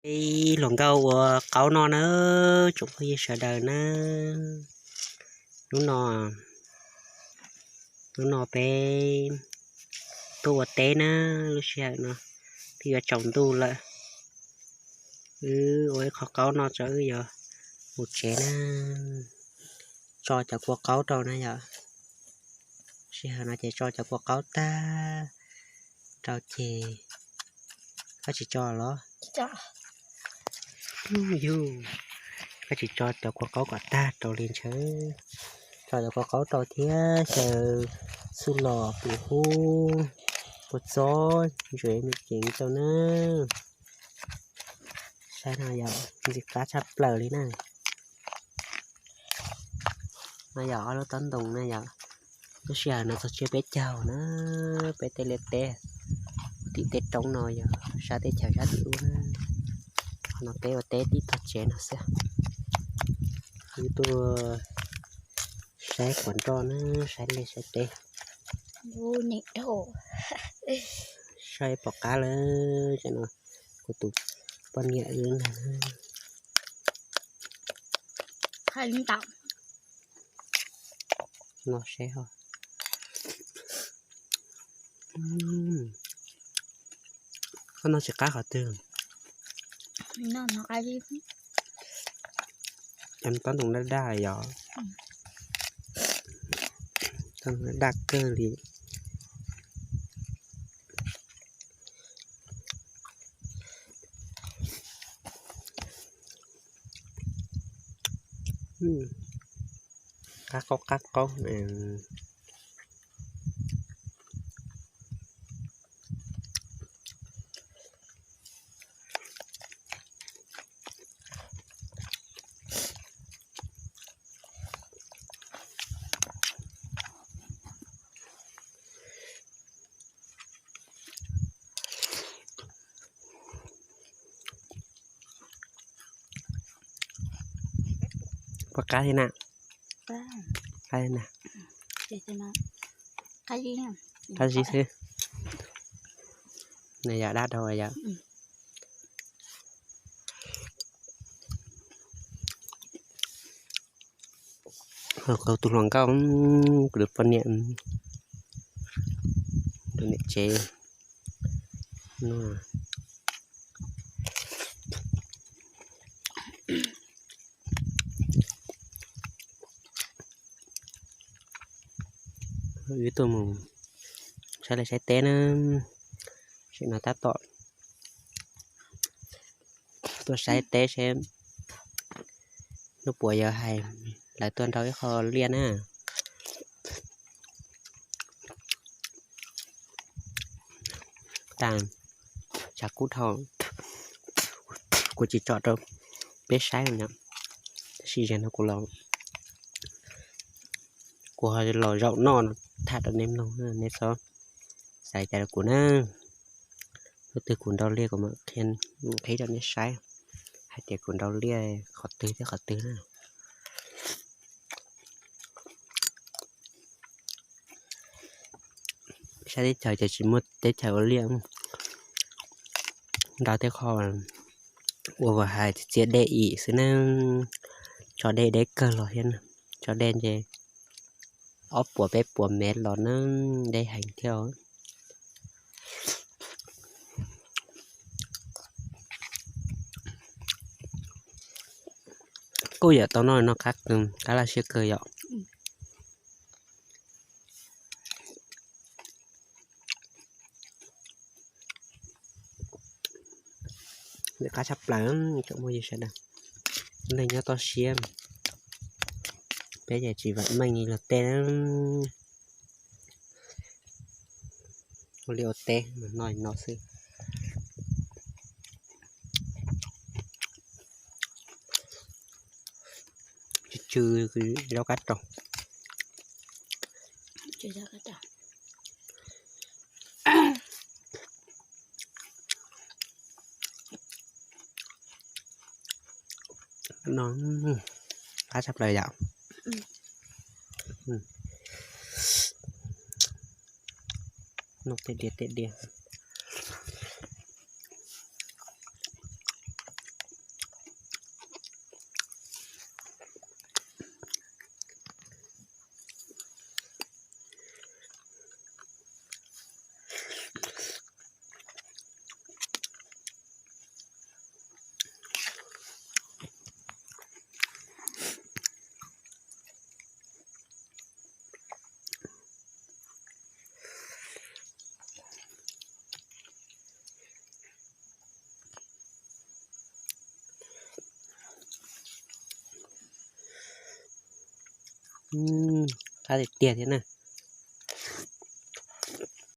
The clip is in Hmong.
Ib hluas nkauj ua qaub noj na, tsoom phooj ywg sawv daws na. Hnub no, hnub no peb tuaj ua teb na, lub sij hawm no twb yuav tsaus ntuj lawm. Wb ua ib qho qaub noj tso wb yuav mus tsev na. Tso cov kua qaub rau na yom. Sij hawm no ces tso cov kua qaub tag rau ces koj tsis tso los? Yus, koj tsis tso cov kua qaub kom tag rau li ntshe. Tso cov kua qaub rau thiab xyaw xuj lom pum hub, kua txob, ntsuav me ceev rau na. Saib no yom, ntxim qab tshaj plaws li na. No yog ob lub taub ntoos na yom. Lub sij hawm no txog tsiab peb caug na, peb tej liaj teb tim tej roob no yog sab teb chaws sab tim ub na. Qhov no peb ua teb tib tog tsev no xwb. Wb tuaj saib quav nroj na, saib liaj saib teb. Saib pom qab lawm, no kuv tus poj niam wb ntag. No seb ho. Koj noj tsis qab qhov twg? Cov taub ntoos daj daj yom. Taub ntoos daj daj kawg li. Qab qaub qab qaub. Puas qab thiab na? Qab na. Qab zib xwb. Nws yog dab dhau yom. Kuv tus hluas nkauj, kuv tus poj niam, tus niam tsev no. Wb tuaj mus saib liaj saib teb na, sim no tab tom tuaj saib teb seb hnub puas yuav hais lawv tuaj nrau ib qho liaj na. Tag, tshav kub dhau, kuv tsis tsom rau peb saib no, tab sis zaum no kuv los, kuv ho los zaum noj tham rau nej mloog, nej txhob xav li cas rau kuv na. Hnub twg kuv nrau liaj kuv mam qhib rau nej saib hais tias kuv nrau liaj qhov twg thiab qhov twg na. Sab teb chaws ces tsis muaj teb chaws ua liaj, nrau tej qho ua vaj hais txiav dej im xwb na. Tso dej deb kawg los thiab, tso dej nce ob puas peb puas mev los na, deb heev thiab. Kuj yam tau noj no qab, qab laj siab kawg yom. Qab tshaj plaws, tsoom phooj ywg sawv daws, neeg nyob toj siab, peb ces tsis vam meej li luag tej. Ua liaj ua teb no no xwb. Tsw tsw zaub qab rau. No qab tshaj plaws yom. No tej diav tej diav. Qab tiag tiag thiab na.